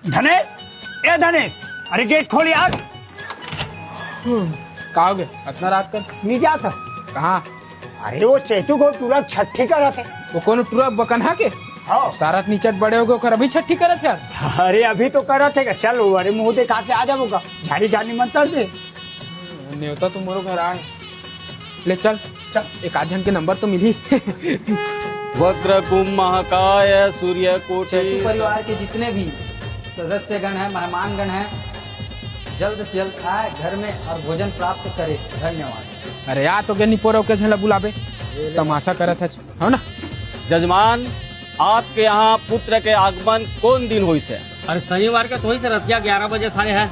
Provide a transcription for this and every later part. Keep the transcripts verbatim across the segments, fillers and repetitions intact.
धनेश, ए धनेश, अरे गेट खोल यार। का हो गया? अतना रात कर। नहीं जाता। कहाँ? अरे वो चैतू को टूरा छट्ठी करत हे। वो कोनो टूरा बकनहा के? हाँ। सारा नीचट बड़े हो गए, ओकर अभी छट्ठी करत हे यार। अरे अभी तो करत हे, चल वो अरे मुंह दिखा के आ जाबो का, झाड़ी झाड़ी मंतर दे। नेवता तो मोरो घर आए। ले चल, चल, एक आध झन के नंबर तो मिली। वक्रतुंड महाकाय सूर्यकोटि। चैतू परिवार के जितने भी सदस्यगण हैं, मेहमानगण हैं, जल्द से जल्द आए घर में और भोजन प्राप्त करें। धन्यवाद। अरे यार, तो गनी पोरव के झला बुलाबे, तमाशा करत हच, हो ना? जजमान, आपके यहाँ पुत्र के आगमन कौन दिन होइस हे? अरे शनिवार के तो होइस हे, रतिया ग्यारह बजे साढ़े है,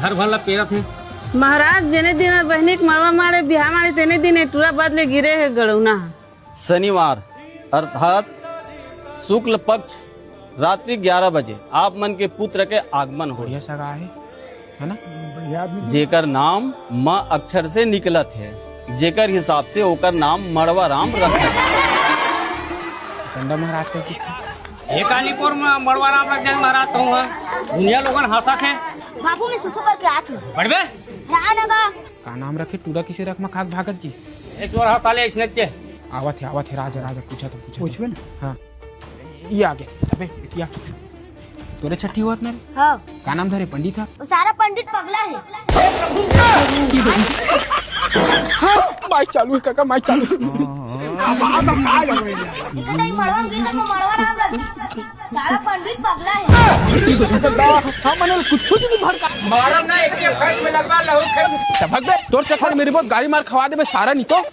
घर भर ला पेरत हे। महाराज, जेने दिन में बहिनी के मड़वा मारे, बिहाव मारे, तेने दिन ए टूरा बादले गिरे हे गड़ौना। शनिवार अर्थात शुक्ल पक्ष रात्रि ग्यारह बजे आप मन के पुत्र के आगमन हो, बढ़िया सगा है, है ना? जेकर नाम म अक्षर से निकलत हे, जेकर हिसाब से ओकर नाम मड़वा राम रखे। डंडा महाराज का दिखा। एक आलीपुर में मड़वा राम रख दे महाराज, कहूँ है दुनिया लोगन हंसत हे। बाबू, मैं सुसु करके आत हूँ। बढ़बे। राय ना बा। का नाम रखे? टूरा किसे रख में खाक भागत जी। एक बार हंसा ले इसने चे। आवत हे, आवत हे, राजा, राजा, पूछा तो पूछा। पूछबे ना। हाँ, ये आ गया। अबे बिटिया, तोरे छट्ठी होत ना रे? हाँ। का नाम धरे? पंडित हा? वो सारा पंडित पगला है। माइक चालू है काका, माइक चालू। इतना ही मड़वा गिर को मड़वा नाम रख। सारा पंडित पगला है। हम मने कुछ भी भर का मारब ना, एक एक फट में लगवा लहू खेल। भग बे, तोर चक्कर मेरी बहुत गाड़ी मार खवा देबे सारा, नहीं तो।